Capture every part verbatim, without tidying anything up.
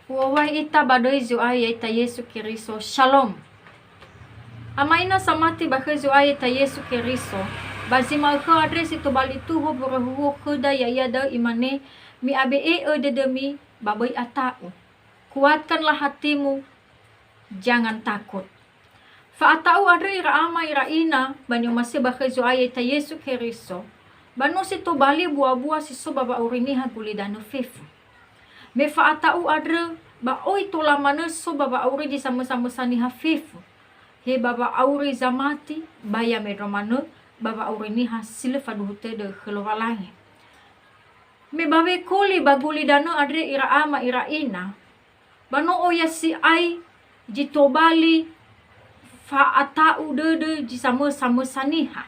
U'owai ita ba döi Zo'aya ita Yesu Keriso. Shalom. Ama ina samati ba khö Zo'aya ita Yesu Keriso, ba zi ma'ökhö andre si tobali tuho mbörö huhuo khöda, ya'ia da'ö imane, "Mi'abe'e'ö dödömi, ba böi ata'u. Kuatkanlah hatimu, jangan takut." Fa'ata'u andrö ira ama ira ina ba ni'omasi'ö ba khö Zo'aya ita Yesu Keriso, ba no si tobali buabua si so ba wa'auri niha gulidanö fefu. Me fa'ata'u andrö, ba oi tola manö so ba wa'auri zi samösa-mösa niha fefu. He ba wa'auri zamati, ba ya mendrua manö ba wa'auri niha si lö faduhu tödö khö Lowalangi. Me ba wekoli ba gulidanö andre ira ama ira ina, ba no oya si'ai zi tobali fa'ata'u dödö zi samösa-mösa niha.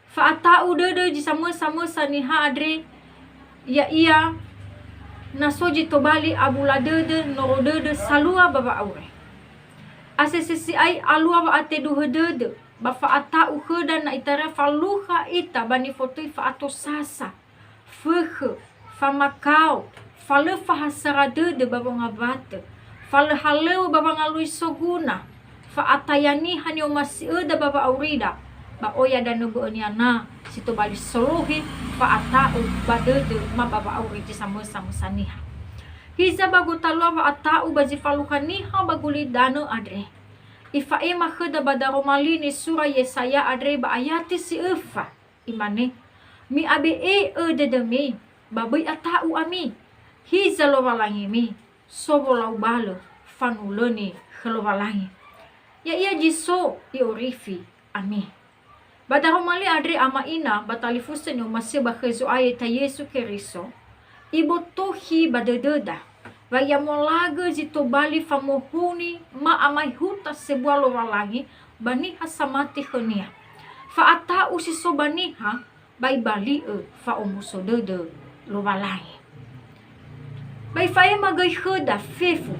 Fa'ata'u dödö zi samösa-mösa niha andre, ya'ia na so zi tobali abula dödö, noro dödö, salua ba wa'auri. Asese si'ai alua wa'ateduhö dödö, ba fa'ata'u khöda na itara falukha ita ba nifotöi fa'atosasa, fökhö, famakao, fa lö fahasara dödö ba wongawatö, fa lö halöŵö ba wangalui soguna, fa'ataya niha ni'omasi'öda ba wa'aurida, ba oya danö bö'önia na si tobali solohe fa'ata'u ba dödö ma ba wa'auri zi samösa-mösa niha. Hiza ba gotalua wa'ata'u ba zi falukha niha ba gulidanö andre, ifa'ema khöda ba daroma li nisura Yesaya andre ba ayati si öfa. Imane, "Mi'abe'e'ö dödömi, ba böi ata'u ami. Hiza Lowalangimi, so wolau balö, fanulöni khö Lowalangi. Ya'ia zi so, i'orifi ami." Ba daroma li andre ama ina ba talifusö ni'omasi'ö ba khö Zo'aya ita Yesu Keriso, ibotohi ba dödöda, wa i'amolagö zi tobali famohuni ma'amaehuta sebua Lowalangi ba niha samati khönia. Fa'ata'u si so ba niha, ba ibali'ö fa'omuso dödö Lowalangi. Ba ifa'ema göi khöda fefu,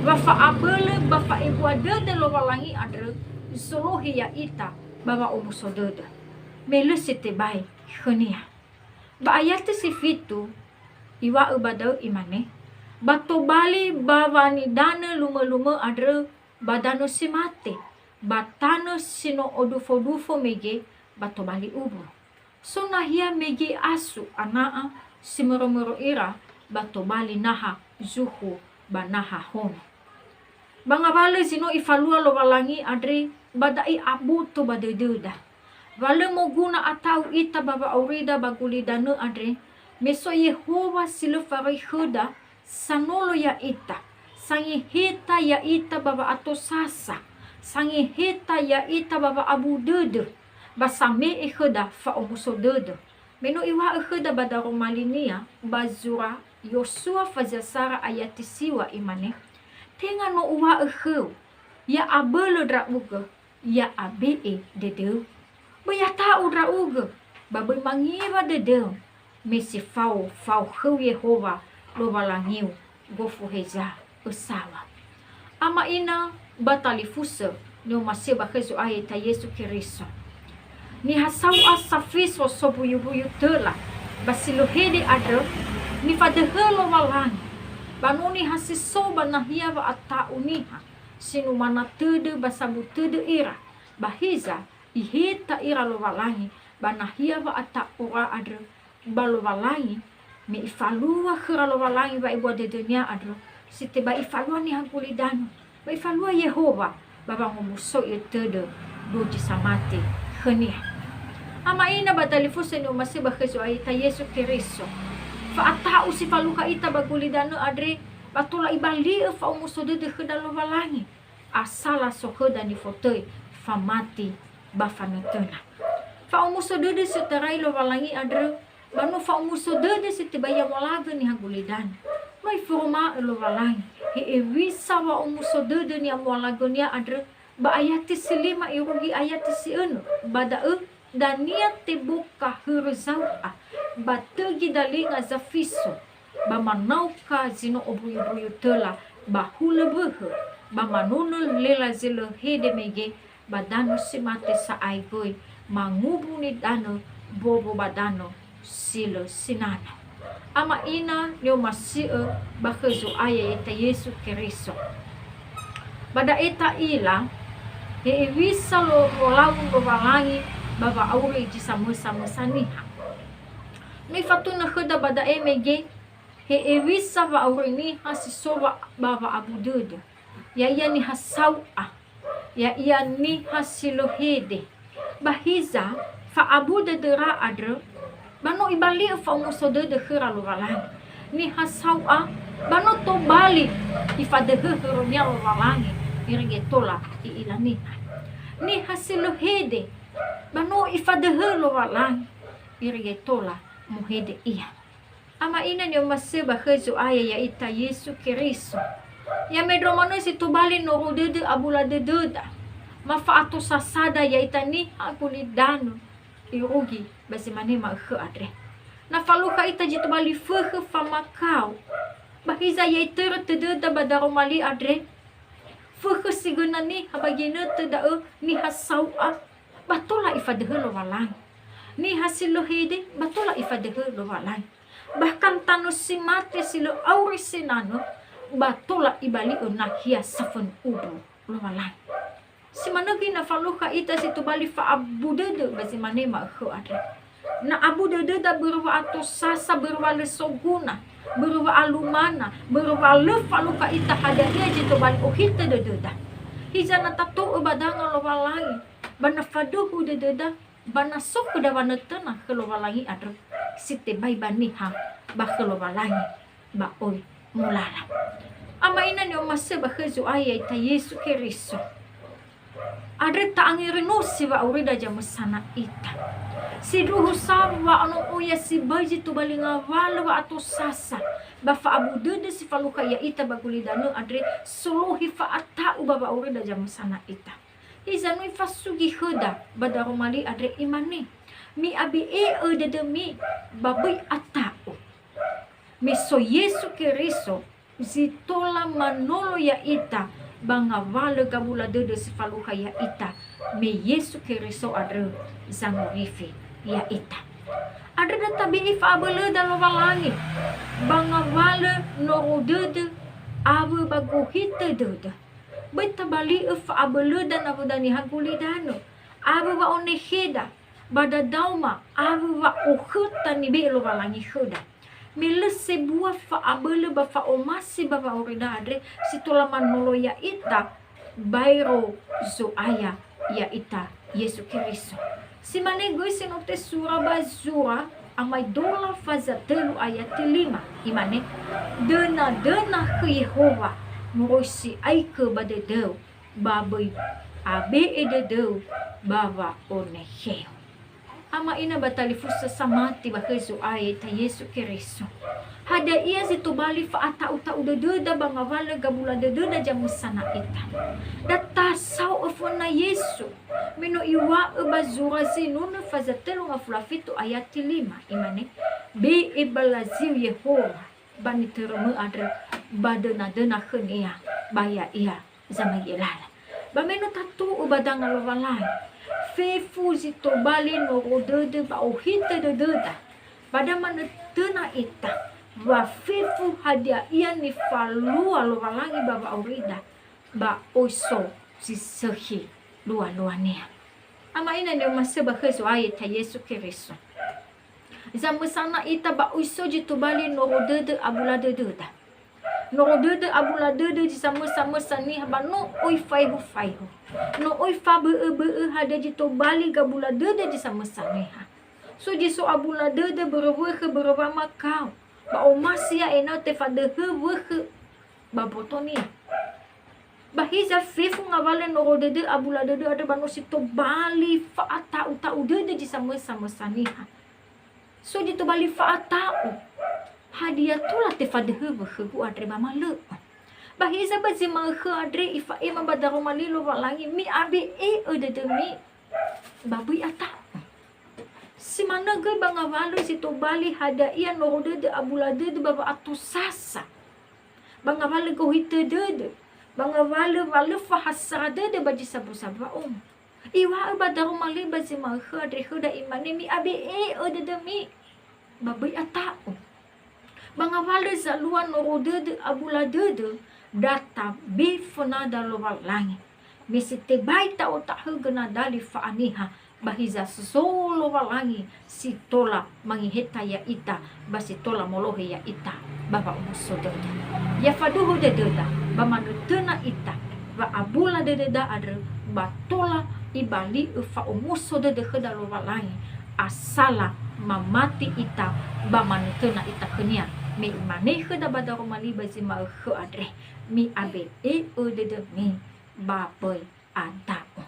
wa fa'abölö ba fa'ebua dödö Lowalangi andrö zolohe ya'ita ba wa'omuso dödö, me lö si tebai khönia. Ba ayati si fitu, iŵa'ö ba da'ö imane, "Ba tobali ba wanidanö lumölumö andrö ba danö si mate, ba tanö si no odufo-dufo mege ba tobali uwu. So nahia mege asu ana'a si mörö-mörö ira ba tobali naha zukhu ba naha hono." Ba ngawalö zi no ifalua Lowalangi andre, ba da'e aboto ba dödöda. Wa lö moguna ata'u ita ba wa'aurida ba gulidanö andre, me so Yehowa si lö faröi khöda, sanolo ya'ita, sangeheta ya'ita ba wa'atosasa, sangeheta ya'ita ba wa'abu dödö, ba same'e khöda fa'omuso dödö. Me no iŵa'ö khöda ba daroma linia ba zura Yosua fazasara ayati siŵa, imane, "Tenga no uŵa'ö khöu, 'Ya'abölö ndra'ugö, ya'abe'e dödöu. Böi ata'u ndra'ugö, ba böi mangiwa dödöu, me si fao fao khöu Yehowa Lowalangiu gofu heza ösaŵa.'" Ama ina ba talifusö ni'omasi'ö ba khö Zo'aya ita Yesu Keriso. Niha sau'a safiso sombuyumbuyu töla ba si lö hede andrö, nifadöhö Lowalangi, ba no niha si so ba nahia wa'ata'u niha, si numana tödö ba sabu tödö ira, ba hiza iheta ira Lowalangi ba nahia wa'ata'ura andrö, ba Lowalangi, me ifalua khöra Lowalangi wa'ebua dödönia andrö, si tebai ifalua niha gulidanö, ba ifalua Yehowa ba wangomusoi'ö tödö dozi samati khönia. Ama ina ba talifusö ni'omasi'ö ba khö Zo'aya ita Yesu Keriso, fa'ata'u si falukha ita ba gulidanö andre, ba tola ibali'ö fa'omuso dödö khöda Lowalangi, asala so khöda nifotöi famati ba fanötöna. Fa'omuso dödö si otarai Lowalangi andrö, ba no fa'omuso dödö si tebai ya'amolagö niha gulidanö. No iforoma'ö Lowalangi hewisa wa'omuso dödö ni'amolagönia andrö, ba ayati si lima irugi ayati si önö, ba da'ö, "Dania teboka hörö zau'a, ba tögi dalinga zafiso, ba manaoka zi no ombuyumbuyu töla, ba hulö böhö, ba manunö lela zi lö hede mege ba danö si mate sa'ae göi, mangubu nidanö bobo ba danö si lö sinanö." Ama ina ni'omasi'ö ba khö Zo'aya ya'ita Yesu Keriso. Ba da'e ta'ila, he hewisa lo-, lolau Lowalangi ba wa'auri zi samösa-mösa niha. No ifatunö khöda ba da'e mege, he hewisa wa'auri niha si so wa-, ba wa'abu dödö, ya'ia niha sau'a, ya'ia niha si lö hede. Ba hiza, fa'abu dödöra andrö, ba no ibali'ö fa'omuso dödö khöra Lowalangi. Niha sau'a, ba no tobali ifadöhö hörönia Lowalangi, irege tola i'ila niha. Niha si lö hede, ba no ifadöhö Lowalangi, irege tola muhede ia. Ama ina ni'omasi'ö ba khö Zo'aya ya'ita Yesu Keriso. Ya mendrua manö si tobali noru dödö abula dödöda. Ma fa'atosasada ya'ita niha gulidanö irugi ba zi mane ma'ökhö andre. Na falukha ita zi tobali fökhö famakao, ba hiza ya itörö tödöda ba daroma li andre. Fökhö si göna niha ba ginötö da'ö niha sau'a, ba tola ifadöhö Lowalangi. Niha si lö hede, ba tola ifadöhö Lowalangi. Bahkan tanö si mate si lö auri sinanö, ba tola ibali'ö nahia safönu udu Lowalangi. Si manö göi na falukha ita si tobali fa'abu dödö ba zi mane ma'ökhö andre. Na abu dödöda börö wa'atosasa, börö wa lö soguna, börö wa'alumana, börö wa lö falukha ita hadia ia zi tobali ohitö dödöda. Hiza na tato'ö ba danga Lowalangi, ba na faduhu dödöda, ba na so khöda wanötöna khö Lowalangi andrö, si tebai ba niha ba khö Lowalangi ba oi mulala. Ama ina ni'omasi'ö ba khö Zo'aya ya'ita Yesu Keriso. Andrö ta'angerönosi wa'aurida zamösana ita. Sindruhu sa wa no oya sibai zi tobali ngawalö wa'atosasa, ba fa'abu dödö si falukha ya'ita ba gulidanö andre solohi fa'ata'u ba wa'aurida zamösana ita. Hiza no ifasugi khöda ba daroma li andre, imane, "Mi'abe'e'ö dödömi, ba böi ata'u." Me so Yesu Keriso zi tola manolo ya'ita ba ngawalö gabula dödö si falukha ya'ita, me Yesu Keriso andrö zangorifi ya'ita. Andrö da tabe'e fa'abölöda Lowalangi ba ngawalö noru dödö awö ba gohitö dödö. Böi tabali'ö fa'abölöda nawöda niha gulidanö, awö wa'onekheda, ba dadaoma, awö wa'okhöta nibe'e Lowalangi khöda. Me lö sebua fa'abölö ba fa'omasi ba wa'aurida andre si tola manolo ya'ita baero Zo'aya ya'ita Yesu Keriso. Si mane göi si no tesura ba zura Amaedola faza tölu ayati lima, imane, "Döna-döna khö Yehowa moroi si'aigö ba dödöu, ba böi abe'e dödöu ba wa'onekheu." Ama ina ba talifusö samati ba khö Zo'aya ya'ita Yesu Keriso. Hadia ia zi tobali fa'ata'u-ta'u dödöda ba ngawalö gabula dödöda zamösana ita. Da tasao'ö föna Yesu, me no iŵa'ö ba zura Zinunö faza tölu ngafulu a fitu ayati lima, imane, "Be'e ba laziu Yehowa ba nitörömö andrö ba döna-döna khönia, ba ya'ia zamai elala." Ba me no tato'ö ba danga Lowalangi, fefu zi tobali noru dödö ba ohitö dödöda, ba da manötöna ita, wa fefu hadia ia nifalua Lowalangi ba wa'aurida, ba oi so zi sökhi lua-luania. Ama ina ni'omasi'ö ba khö Zo'aya ya'ita Yesu Keriso. Zamösana ita ba oi so zi tobali noru dödö abula dödöda. Noru dödö abula dödö zi samösa-mösa niha ba no oi faehu-faehu. No oi fabö'ö-bö'ö hadia zi tobali gabula dödö zi samösa niha. So zi so abula dödö börö wökhö börö wamakao. Ba omasi ia ena'ö tefadöhö wökhö ba botonia. Ba hiza fefu ngawalö noru dödö abula dödö andrö ba no si tobali fa'ata'u-ta'u dödö zi samösa-mösa niha. So zi tobali fa'ata'u, hadia tola tefadöhö wökhögu andre ba malö'ö. Ba hiza ba zi ma'ökhö andre ifa'ema ba daroma li Lowalangi, "Mi'abe'e'ö dödömi, ba böi ata'u." Si manö göi ba ngawalö zi tobali hadia ia noru dödö abula dödö ba wa'atosasa. Ba ngawalö gohitö dödö, ba ngawalö wa lö fahasara dödö ba zi sabu-sabu wa'omo. Iŵa'ö ba daroma li ba zi ma'ökhö andre khöda, imane, "Mi'abe'e'ö dödömi, ba böi ata'u." Ba ngawalö zalua noro dödö abula dödö, da tabe fönada Lowalangi. Me si tebai ta'ota'ö gö nadali fa'aniha, ba hiza so Lowalangi si tola mangeheta ya'ita, ba si tola molohe ya'ita ba wa'omuso dödö. Ya faduhu dödöda, ba manötöna ita, wa'abula dödöda andrö ba tola ibali'ö fa'omuso dödö khöda Lowalangi, asala mamati ita ba manötöna ita khö-Nia, me Imane khöda ba daroma li ba zi ma'ökhö andre, "Mi'abe'e'ö dödömi, ba böi ada'ö."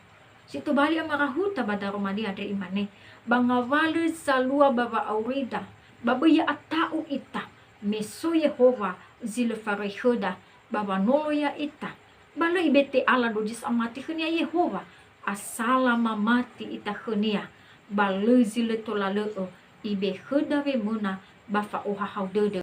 Si tobali amarahuta ba daroma li andre Imane, ba ngawalö zalua ba wa'aurida, ba böi ya'ata'u ita, me so Yehowa zi lö faröi khöda, ba wanolo ya'ita. Ba lö ibe'e te'ala dozi samati khö-Nia Yehowa, asala mamati ita khö-Nia, ba lö zi lö tola lö'ö ibe khöda wemöna ba fa'ohahau dödö.